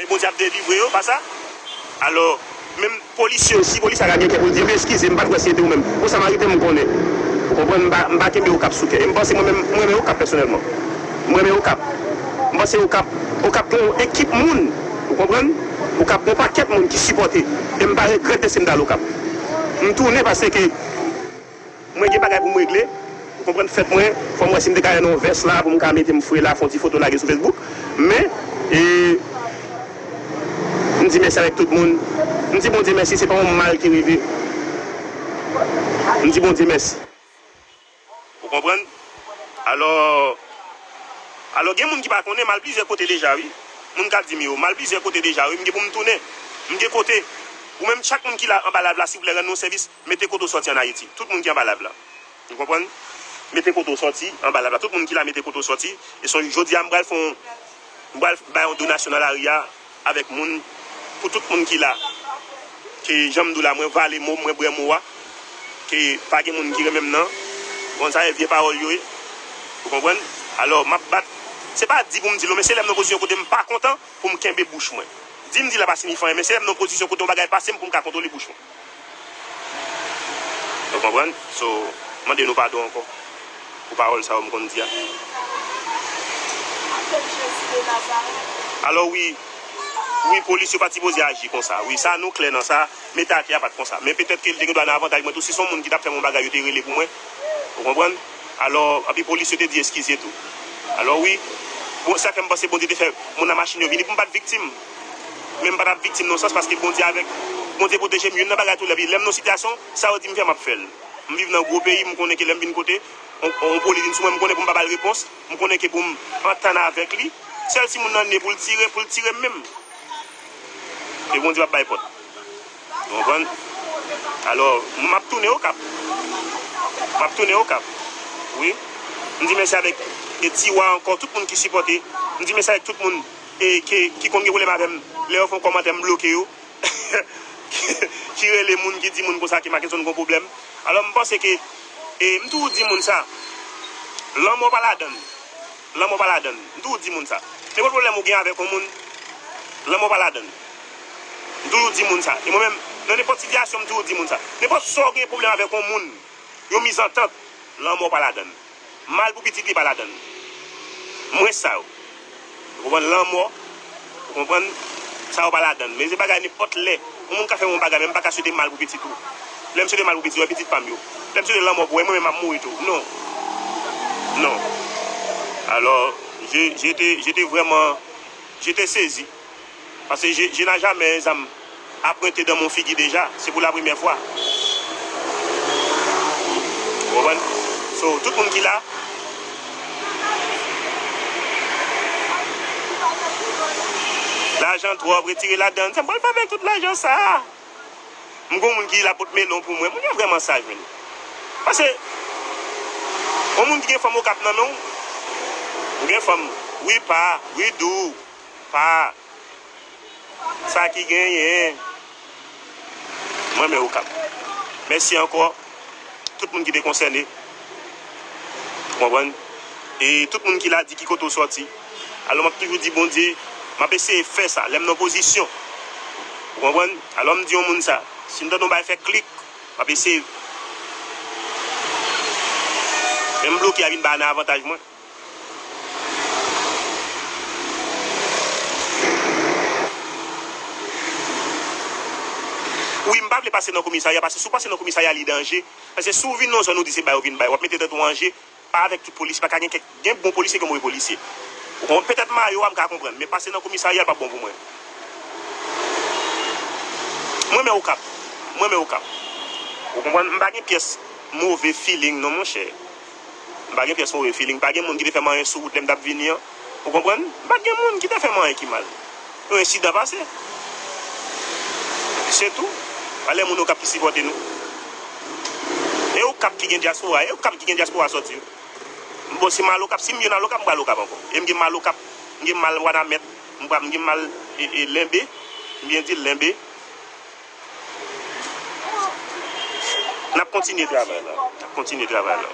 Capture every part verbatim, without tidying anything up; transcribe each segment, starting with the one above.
Bondye ap delivre yo, pa sa? Alò, menm polis yo, si polis la ka gen kè pou l di, "Ebyen, eskize, m pa t wè si se te ou menm." Bon, Samariten m konnen. Ou konprann? M pa, m pa kenbe Okap sou kè. E m panse mwen menm, mwen renmen Okap pèsonèlman. Mwen renmen Okap. M panse Okap, Okap gen yon ekip moun. Ou konprann? Okap gen yon pakèt moun ki sipòte. E m pa regrèt deske m t al Okap. M tounen paske mwen gen bagay pou m regle. Ou konprann fèt mwen, fò m wè si m te ka jwenn yon vès la pou m ka mete m fre la, fè yon ti foto lage sou Facebook. Men, e, m di mèsi avèk tout moun. M di Bondye mèsi, se pa yon mal ki rive. M di Bondye mèsi. Ou konprann? Alò, alò gen moun ki pa konnen, m al plizyè kote deja, wi. Moun k ap di m yo, m al plizyè kote deja, wi. M gen pou m tounen. M gen kote. Ou menm, chak moun ki la anba live la, silvouplè, rann nou yon sèvis. Mete kote w sòti ann Ayiti. Tout moun ki anba live la. Ou konprann? Mete kote w sòti anba live la. Tout moun ki la, mete kote w sòti. E se jodi a, m pral fè yon, m pral bay yon donasyon nan lari a avèk moun, pou tout moun ki la. Ke jan m di w la, mwen vale mo, mwen bwè mo a. Ke pa gen moun ki renmen m nan. Bon, sa e vye pawòl yo ye. Ou konprann? Alò, m ap bat. Se pa di pou m di l, men se lè m nan pozisyon kote m pa kontan pou m kenbe bouch mwen. Di m di la pa siyifi anyen, men se lè m nan pozisyon kote yon bagay pase m pou m ka kontwole bouch mwen. Ou konprann? So, mande nou padon ankò pou pawòl sa yo m konn di a. Alò wi, wi, polis yo pa t sipoze aji konsa. Wi, sa nou klè nan sa, mete atè a pa t konsa. Men petèt ke l te gen dwa nan avantaj mwen tou, si se yon moun ki t ap fè m yon bagay, yo te rele pou mwen. Ou konprann? Alò, anpi polis yo te di eskize tou. Alò wi, bon, sa fè m panse Bondye te fè moun nan machin yo vini pou m pa t viktim. Men m pa t ap viktim nan sans paske Bondye avèk, Bondye pwoteje m. Youn nan bagay tou, lè, lè m nan sitiyasyon, sa yo di m fè, m ap fè l. M viv nan gwo peyi, m konnen ke lè m vin kote, on, on poli vin sou mwen, m konnen pou m pa ba l repons, m konnen ke pou m antann avèk li, sèl si moun nan ne pou l tire, pou l tire m menm. E Bondye p ap bay pòt. Ou konprann? Alò, m ap tounen Okap. M ap tounen Okap. Wi. M di mèsi avèk e Tiwa ankò, tout moun ki sipòte. M di mèsi avèk tout moun e ke, ki konn gen pwoblèm avè m. Lè yo fè yon kòmantè, m bloke yo. Ki rele moun, ki di moun konsa ke Mackenson gon pwoblèm. Alò, m panse ke, e, m toujou di moun sa, lanmò pa ladann. Lanmò pa ladann. M toujou di moun sa. Nenpòt pwoblèm ou gen avèk yon moun, lanmò pa ladann. M toujou di moun sa. E mwen menm, nan nenpòt sitiyasyon, m toujou di moun sa. Nenpòt sa w gen pwoblèm avèk yon moun, yon mizantant, lanmò pa ladann. Mal pou pitit li pa ladann. Mwen sa yo. Ou konprann lanmò? Ou konprann? Sa yo pa ladann. Men se bagay nenpòt lè. Yon moun ka fè yon bagay, men m pa ka swete mal pou pitit ou. Lè m swete mal pou pitit ou, e pitit pa m yo. Lè m swete lanmò pou ou, e mwen menm m ap mouri tou. Non. Non. Alò, je, je te, je te vrèman, je te sezi. Paske je, je n'a jamais zam apwente dan mon figi deja. Se pou la premyè fwa. Ou konprann? So, tout moun ki la, lajan twòp, retire ladann. Sa m pral fè avèk tout lajan sa a? M gon moun ki la pot melon pou mwen. Moun yo vrèman saj, menn. Paske, yon moun ki gen fanm Okap nan men w, ou gen fanm, wi pa, wi dou, pa. Sa ki genyen. Mwen renmen Okap. Mèsi ankò. Tout moun ki te konsène. Ou konprann? E tout moun ki la di ki kote w sòti. Alò, m ap toujou di Bondye, m ap eseye fè sa. Lè m nan pozisyon. Ou konprann? Alò, m di yon moun sa. Si m tande yon bagay fè klik, m ap eseye. Men m bloke a vin ba nan avantaj mwen. Wi, m pa vle pase nan komisarya, paske si w pase nan komisarya, li danje. Paske si w vin nan yon zòn, ou di se bay ou vin bay, w ap mete tèt ou an danje, pa avèk tout polisye, pa ka gen kèk, gen bon polisye, gen move polisye. Ou konprann? Petèt mayo a, m ka konprann, men pase nan komisarya, l p ap bon pou mwen. Mwen renmen Okap. Mwen renmen Okap. Ou konprann? M pa gen pyès move feeling, non, monchè. M pa gen pyès move feeling. Pa gen moun ki te fè m anyen sou wout lè m t ap vini an. Ou konprann? M pa t gen moun ki te fè m anyen ki mal. Yon ensidan pase. Se tou. Alè moun Okap ki sipòte nou. E Okap ki gen dyaspora. E Okap ki gen dyaspora sòti. Bon, si m al Okap, si m vin al Okap, m pral Okap ankò. E m gen mal Okap, m gen mal Wanament, m pral, m gen mal, e, e, Lenbe. M byen di l, Lenbe. N ap kontinye travay la. N ap kontinye travay la.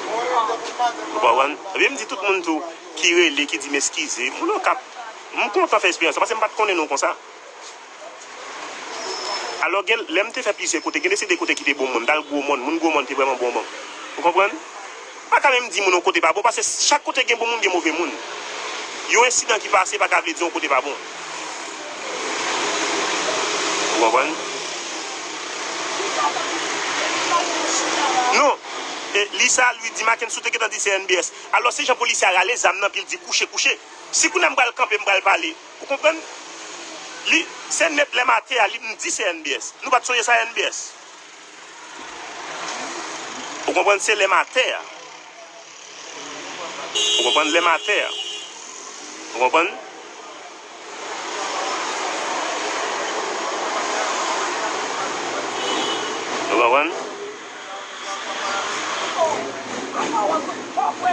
Ou konprann? Ebyen, m di tout moun tou ki rele, ki di m eskize. Moun Okap, M kontan fè eksperyans sa, paske m pa t konnen nou konsa. Alò, gen, lè m te fè plizyè kote, gen de se de kote ki te bon moun, dal Gwomòn, moun Gwomòn te vrèman bon ban m. Ou konprann? M pa ka menm di moun yon kote pa bon, paske chak kote gen bon moun, gen move moun. Yon ensidan ki pase pa ka vle di yon kote pa bon. Ou konprann? Non. E, Lisa, Louis di Mackenson te gentan di se N B S. Alò, se jan polisye a rale zam nan, pi l di kouche, kouche. Si kounye a m pral kanpe, m pral pale. Ou konprann? Li, se nèt lè m atè a, li m di se N B S. Nou pa t sonje sa N B S. Ou konprann? Se lè m atè a. Ou konprann? Lè m atè a. Ou konprann? Ou konprann?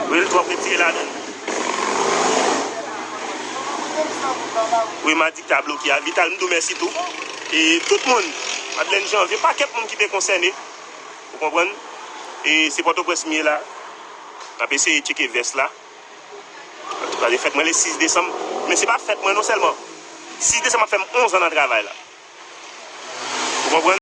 Wi, l twòp retire ladan l. Wi, m a di k ta bloke a. Vital, m di w mèsi tou. E tout moun, Madeleine Janvier, pakèt moun ki te konsène. Ou konprann? E se Pòtoprens m ye la. M ap eseye tcheke vès la. Antouka, se fèt mwen le sis desanm. Men se pa fèt mwen non sèlman. Sis desanm ap fè m onz an nan travay la. Ou konprann?